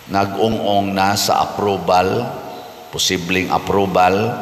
Nag-ung-ong na sa approval, posibleng approval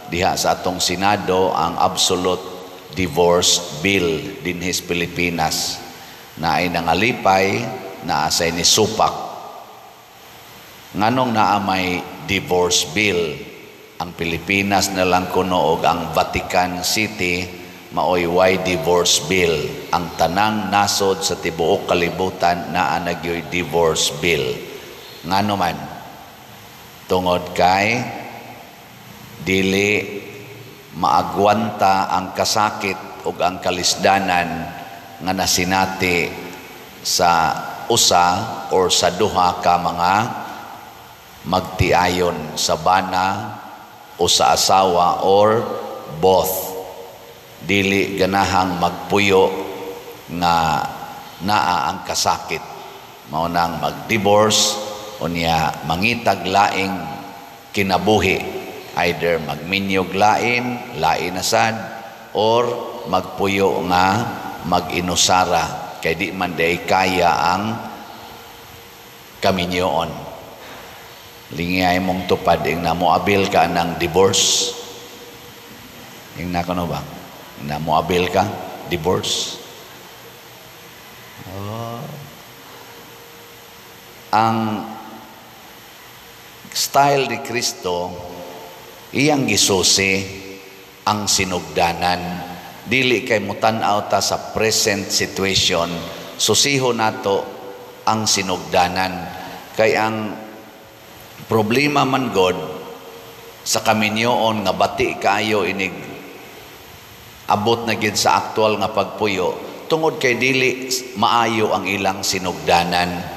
diha sa atong Senado ang absolute divorce bill dinhi sa Pilipinas na ay nangalipay na asay ni supak. Nganong naa may divorce bill? Ang Pilipinas na lang kuno og ang Vatican City maoy way divorce bill. Ang tanang nasod sa tibuok kalibutan naa na gyoy divorce bill. Ngano man? Tungod kay dili maagwanta ang kasakit ug ang kalisdanan nga nasinati sa usa or sa duha ka mga magtiayon, sa bana o sa asawa or both. Dili ganahang magpuyo nga naa ang kasakit, mao nang mag-divorce, unya mangitag laing kinabuhi, either magminyog lain lain na sad or magpuyo nga mag-inusara kay di man day kaya ang kaminyoon. Lingay mong tupad ing na moabil ka ng divorce. Ing na kuno ba na moabil ka divorce? Oh. Ang style ni Kristo, iyang gisusi ang sinugdanan. Dili kay mutan-aw ta sa present situation, susiho nato ang sinugdanan. Kay ang problema man god sa kaminyoon nga bati kaayo inig abot na gid sa aktual nga pagpuyo tungod kay dili maayo ang ilang sinugdanan.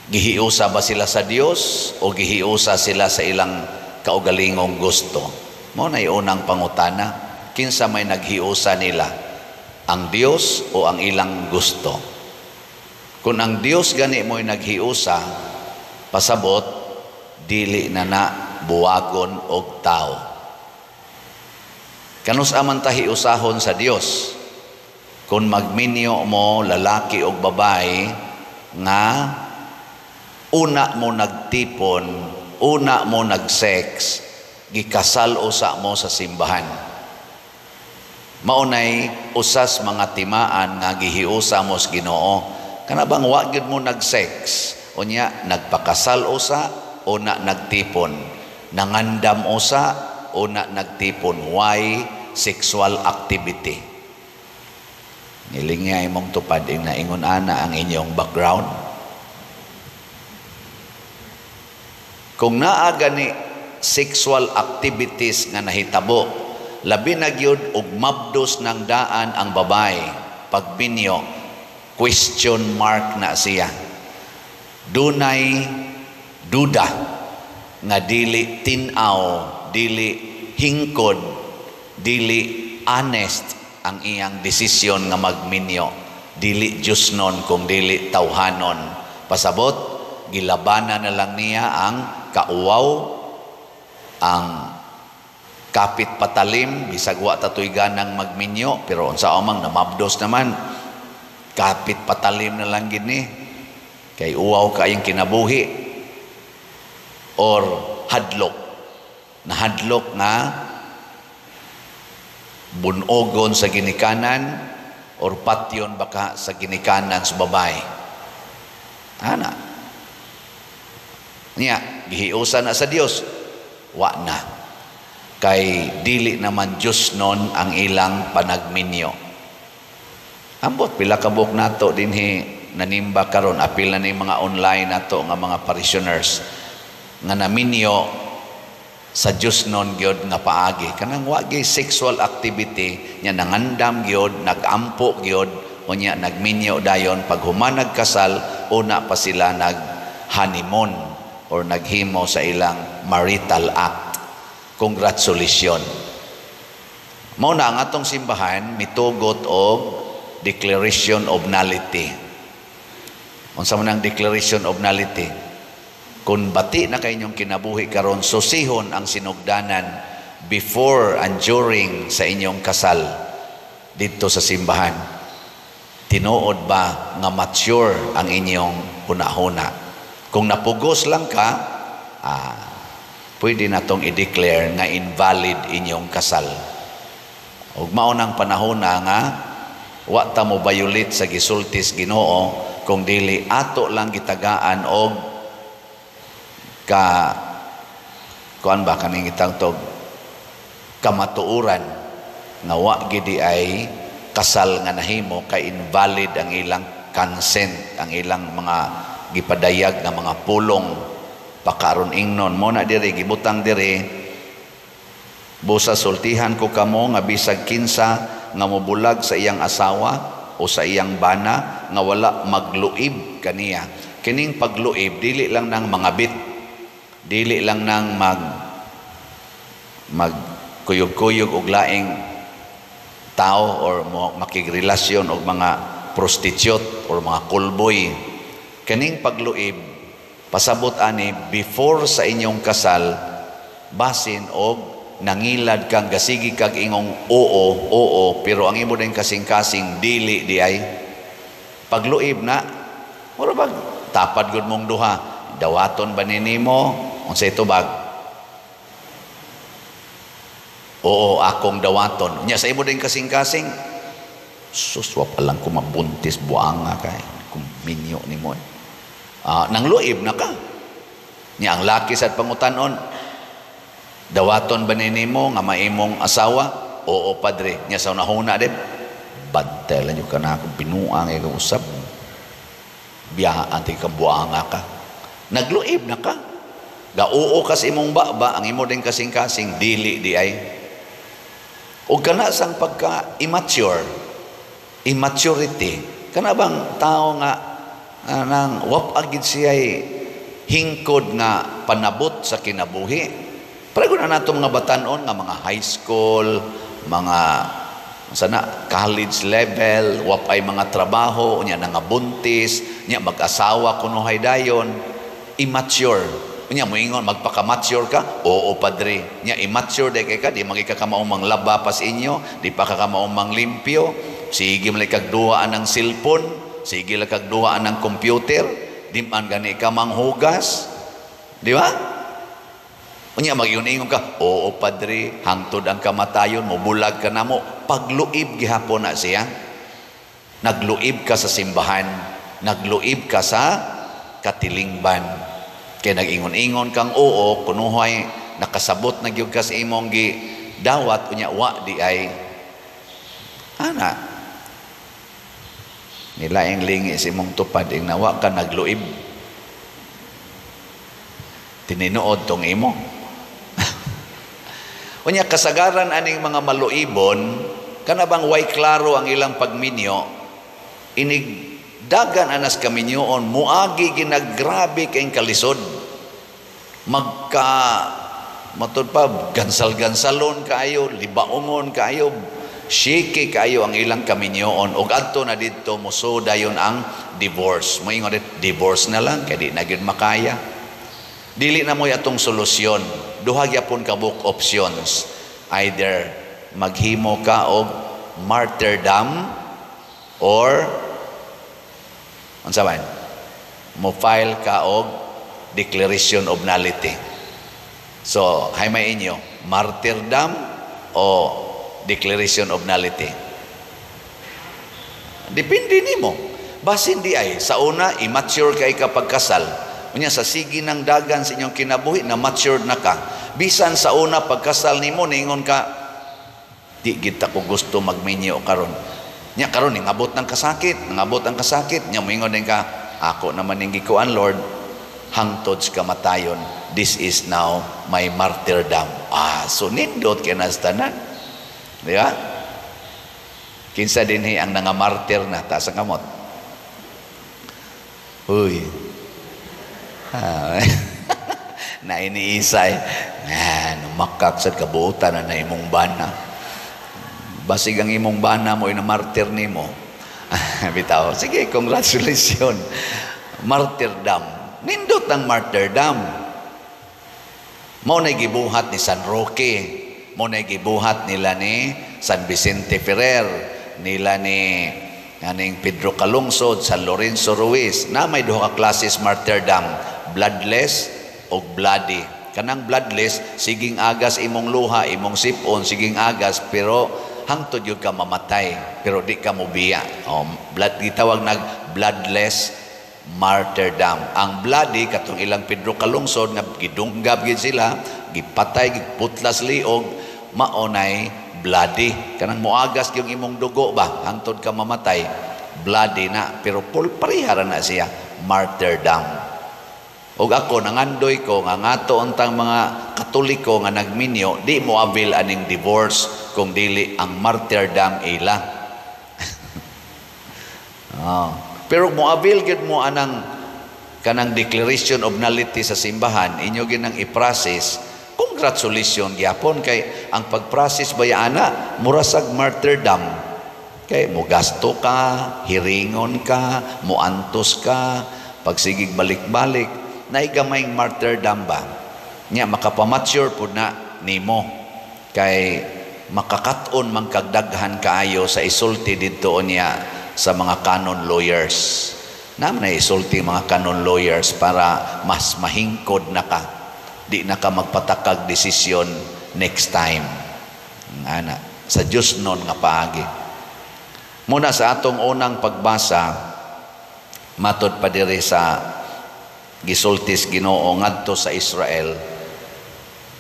Gihiusa ba sila sa Dios o gihiusa sila sa ilang kaugalingong gusto? Mao na unang pangutana. Kinsa may naghiusa nila? Ang Dios o ang ilang gusto? Kung ang Dios gani mo'y naghiusa, pasabot dili na na buwagon og tao. Kanus aman ta hiusahon sa Dios? Kung magminyo mo, lalaki og babae, nga una mo nagtipon, una mo nag-sex, gikasal usa mo sa simbahan. Maunay usas mga timaan nga gihiusa mo sa Ginoo. Kana bang wa gyud mo nag-sex, unya nagpakasal usa, una nagtipon, nangandam usa, una nagtipon, why sexual activity? Nilingay mong tupad ing naingon ana ang inyong background. Kung naa gani sexual activities nga nahitabo, labi na gyud og mabdos ng daan ang babae pagbinyo, question mark na siya. Dunay duda nga dili tin-aw, dili hingkod, dili honest ang iyang desisyon nga magminyo. Dili Diyosnon kung dili tawhanon. Pasabot, gilabanan na lang niya ang kauwaw, ang kapit patalim, bisag wa tatoy ganang magminyo, pero unsa amang namabdos naman, kapit patalim na lang gini, kay uwaw kayong kinabuhi, or hadlok, nahadlok nga bunogon sa ginikanan or patyon baka sa ginikanan sa babae. Ana. Niya, gihiusa na sa Dios, wa na. Kay dili naman Diyos nun ang ilang panagminyo. Ambot, pila kabuk nato dinhi nanimba karon, apil na ni mga online nato nga mga parishioners nga naminyo sa Diyos nun gyud nga paagi. Kanang wa gyud sexual activity nya, nangandam gyud, nagampo gyud, unya nagminyo dayon. Pag human nagkasal, una pa sila nag honeymoon or naghimo sa ilang marital act. Congratulations. Mao na ang atong simbahan mitugot og declaration of nullity. Unsa man ang declaration of nullity? Kung bati na kay inyong kinabuhi karon, susihon ang sinugdanan before and during sa inyong kasal didto sa simbahan. Tinuod ba nga mature ang inyong hunahuna? Kung napugos lang ka, pwede na tong i-declare nga invalid inyong kasal. Ug mao nang panahon na nga wa ta mo violate sa gisultis Ginoo kung dili ato lang gitagaan og ka kuan ba kaning gitawag kamatuoran nga wa gidi ay kasal nga nahimo, kay invalid ang ilang consent, ang ilang mga gipadayag nga mga pulong pakaron ingnon. Mo na diri gibutang diri, "Busa sultihan ko kamo nga bisag kinsa nga mobulag sa iyang asawa o sa iyang bana nga wala magluib kaniya." Kining pagluib, dili lang nang mangabit, dili lang nang mag mag kuyog-kuyog og laing tao or mo makigrelasyon og mga prostitute or mga kulboy. Kining pagluib, pasabot ani, before sa inyong kasal, basin og nangilad kang gasigi kag ingong oo, oo, pero ang imo din kasing-kasing dili di ay pagluib na. Mura bag tapad gud mong duha, dawaton ba ni nimo? Unsay tubag? "Oo, akong dawaton." Nya sa imo din kasing-kasing, "Sus, wa pa lang ko mabuntis, buanga kay kung minyo nimo." Nang luib na ka. Nya ang laki sa pangutanon, "Dawaton ba ni nimo nga maimong asawa?" "Oo, padre." Nya sa unahuna din, "Bantay lang ka na akong binuang ikaw usab. Biyaan ti kang buanga ka." Nagluib na ka. Gauo ka sa imong baba, ang imo din kasing-kasing dili di ay. O kana sang pagka immature, immaturity, kana bang tao nga nang wap agid siya hingkod nga panabot sa kinabuhi. Pareho na nato mga batanon nga mga high school, mga sana college level, wap ay mga trabaho, unya nangabuntis, nya mag-asawa kuno dayon, immature. Unya moingon, "Magpaka-mature ka?" "Oo, padre." Nya immature day kay ka, di magika ka maong manglaba pas inyo, di pa ka maong manglimpyo, sige man kag duhaan ng cellphone, sige lang kag duhaan ng computer, di man gani ka manghugas. Di ba? Unya mag-ingon ka, "Oo, padre, hangtod ang kamatayon, mobulag ka namo." Pagluib gihapon na siya. Nagluib ka sa simbahan, nagluib ka sa katilingban. Kaya nag-ingon-ingon kang oo, kunuhay nakasabot na gyud ka sa imong gi dawat, unya wa di ay. Ana. Nilaing lingi sa imong tupad, ing nawa ka nagluib. Tininuod tong imo. Unya kasagaran aning mga maluibon, kana bang way klaro ang ilang pagminyo, inig dagan anas kaminyoon, muagi ginagrabe kayong kalisod. Magka matud pa gansal-gansalon kaayo, libaungon kaayo, shaky kaayo ang ilang kaminyoon, ug adto na didto moso dayon ang divorce. Moingon, "Divorce na lang kay di na gyud makaya." Dili na mo'y atong solusyon. Duha gyapon ka book options. Either maghimo ka og martyrdom or unsa man, mo file ka og declaration of nullity. So, hay may inyo, martyrdom o declaration of nullity? Depende nimo. Basin di ay sa una immature kay kapag kasal. Unya sa sige ng dagan sa inyong kinabuhi na matured na ka. Bisan sa una pagkasal nimo ningon ka, "Di gid ko gusto magminyo karon." Nya karon ningabot ng kasakit, nangabot ang kasakit, nya moingon din ka, "Ako naman ning gikuan, Lord, hangtod sa kamatayon. This is now my martyrdom." So nindot kay nas tanan. Di ba? Kinsa dinhi ang nangamartir na? Taas ang kamot. Uy. Na iniisay. Numakak sa kabuutan na na imong bana. Basig ang imong bana mo ina martir nimo. Bitaw. Sige, congratulations. Martyrdom. Nindot ang martyrdom. Mao na gibuhat ni San Roque. Mao na gibuhat nila ni San Vicente Ferrer, nila ni aning Pedro Calungsod, San Lorenzo Ruiz, na may duha ka classes martyrdom. Bloodless o bloody. Kanang bloodless, siging agas imong luha, imong sipon, siging agas, pero hangtod gyud ka mamatay, pero di ka mobiya. Oh, blood, gitawag nag bloodless martyrdom. Ang bloody, katong ilang Pedro Calungsod nga gidunggab gyud sila, gipatay, giputlas liog, maonay bloody. Kanang moagas yung imong dugo ba, hangtod ka mamatay, bloody na, pero pareha ra na siya martyrdom. Og ako nangandoy ko nga ngato untang mga Katoliko nga nagminyo, di mo avail aning divorce kung dili ang martyrdom ila. Oh. Pero mo avail gyud mo anang kanang declaration of nullity sa simbahan, inyo ginang i-process, congratulations gyapon, kay ang pag-process baya ana murasag martyrdom. Kay mo gasto ka, hiringon ka, moantos ka, pagsigig balik-balik, naigamayng martyrdom ba? Nya makapamature pud na nimo kay makakaton man kagdaghan kaayo sa isulti didto niya sa mga canon lawyers. Naman na isulti mga canon lawyers para mas mahingkod na ka. Di na ka magpatakag desisyon next time. Ana, sa Diyos nun nga paagi. Muna sa atong unang pagbasa, matod pa diri sa gisultis Ginoo ngadto sa Israel,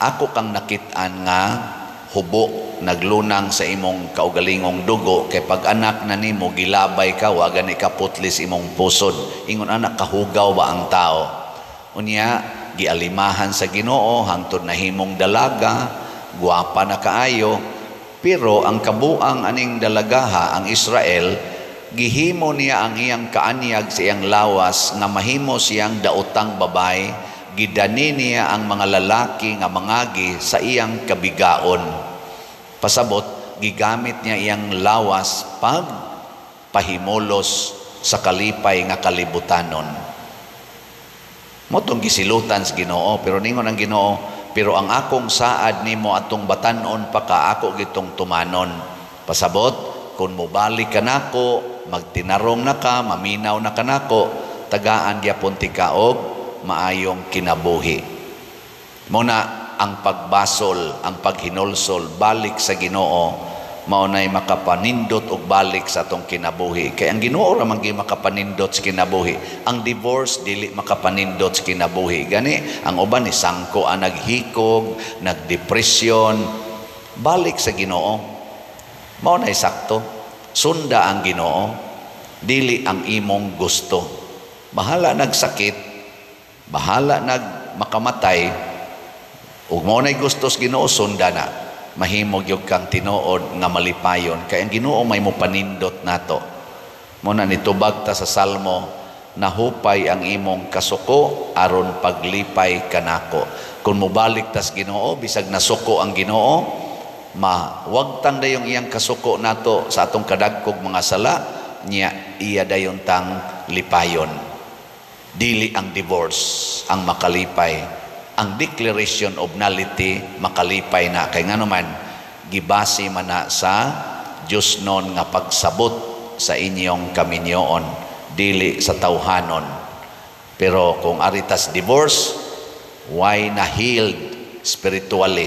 ako kang nakit-an nga hubo naglunang sa imong kaugalingong dugo, kay pag anak na nimo gilabay ka, wa gani ka putlis imong pusod. Ingon anak kahugaw ba ang tao. Unya gialimahan sa Ginoo hangtod nahimong dalaga, gwapa na kaayo, pero ang kabuang aning dalagaha, ang Israel, gihimo niya ang iyang kaanyag sa iyang lawas nga mahimo siyang daotang babay. Gidani niya ang mga lalaki nga mangagi sa iyang kabigaon. Pasabot, gigamit niya iyang lawas pag pahimulos sa kalipay nga kalibutanon. Motong gisilutan sa Ginoo, pero ningon ang Ginoo, pero ang akong saad nimo atong batan-on pa ka, ako gitong tumanon. Pasabot, kung mobalik ka nako, magtinarong na ka, maminaw na ka nako, tagaan gyapon ti ka og maayong kinabuhi. Muna ang pagbasol, ang paghinulsol, balik sa Ginoo, mao nay makapanindot og balik sa atong kinabuhi. Kay ang Ginoo ra man gyud makapanindot sa kinabuhi. Ang divorce dili makapanindot sa kinabuhi. Gani ang uban ni sangko ang naghikog, nagdepresyon, balik sa Ginoo. Mao nay sakto. Sunda ang Ginoo, dili ang imong gusto. Bahala nagsakit, bahala nagmakamatay, ug mao nay gusto sa Ginoo, sunda na. Mahimo gyud kang tinuod nga malipayon kay ang Ginoo may mopanindot nato. Mo na nitubag ta sa Salmo, nahupay ang imong kasuko aron paglipay kanako. Kung mobalik tas Ginoo, bisag nasuko ang Ginoo, mawagtang dayong iyang kasuko nato sa atong kadagkog mga sala niya, iya dayon tang lipayon. Dili ang divorce ang makalipay, ang declaration of nullity makalipay na, kay ngano man gibase man na sa Dios non nga pagsabot sa inyong kaminyoon, dili sa tawhanon. Pero kung aritas divorce, why na healed spiritually,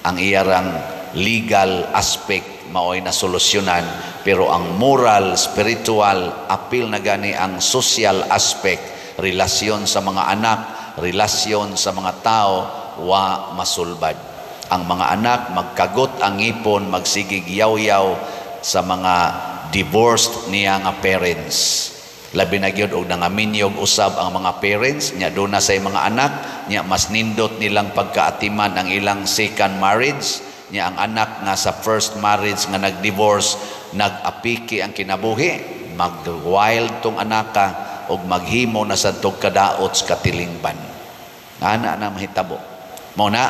ang iyarang legal aspect maoy na solusyonan, pero ang moral, spiritual, apil na gani ang social aspect, relasyon sa mga anak, relasyon sa mga tao, wa masulbad. Ang mga anak magkagot ang ngipon, magsigig yaw-yaw sa mga divorced niya nga parents. Labi na gyud og nangaminyog usab ang mga parents nya, doon na sa mga anak nya, mas nindot nilang pagkaatiman ang ilang second marriage nya. Ang anak nga sa first marriage nga nag-divorce, nag-apiki ang kinabuhi, mag-wild tong anaka og maghimo na sa tog kadaot sa katilingban. Ana na mahitabo. Mao na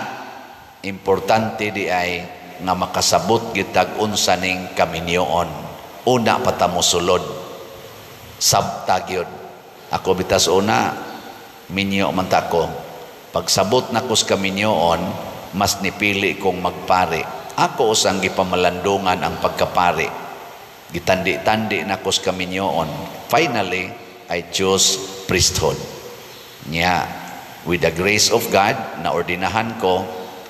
importante di ay nga makasabot gitag unsa ning kaminyoon. Una pa ta mosulod. Sabta gyud. Ako bitas una minyo man ta ko. Pagsabot nako sa kaminyoon, mas nipili kong magpari. Ako usang gipamalandungan ang pagkapari. Gitandi-tandi nako sa kaminyoon. Finally, I choose priesthood. Nya, with the grace of God, naordinahan ko,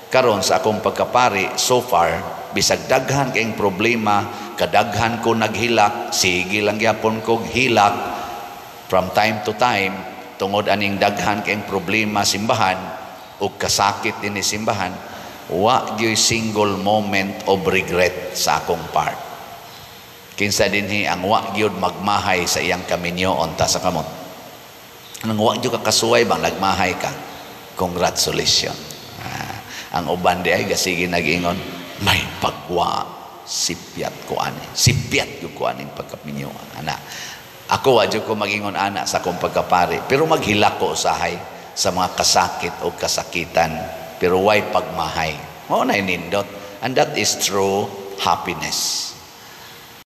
karon sa akong pagkapari, so far, bisag daghan kayong problema, kadaghan ko naghilak, sige lang gyapon kog hilak from time to time, tungod aning daghan kayong problema simbahan, ug kasakit dinhi simbahan, wa gyoy single moment of regret sa akong part. Kinsa dinhi ang wa gyud magmahay sa iyang kaminyoon? Taas sa kamot. Anong wa gyud ka kasuway bang nagmahay ka? Congratulations. Ah, ang uban di ay gasige nag-ingon, may pagwa sipyat ko ani. Sipyat gyud ko aning pagkaminyo. Ana. Ako wa jud ko magingon ana sa akong pagkapari, pero maghilak ko usahay sa mga kasakit o kasakitan, pero way pagmahay. Mao na nindot. And that is true happiness.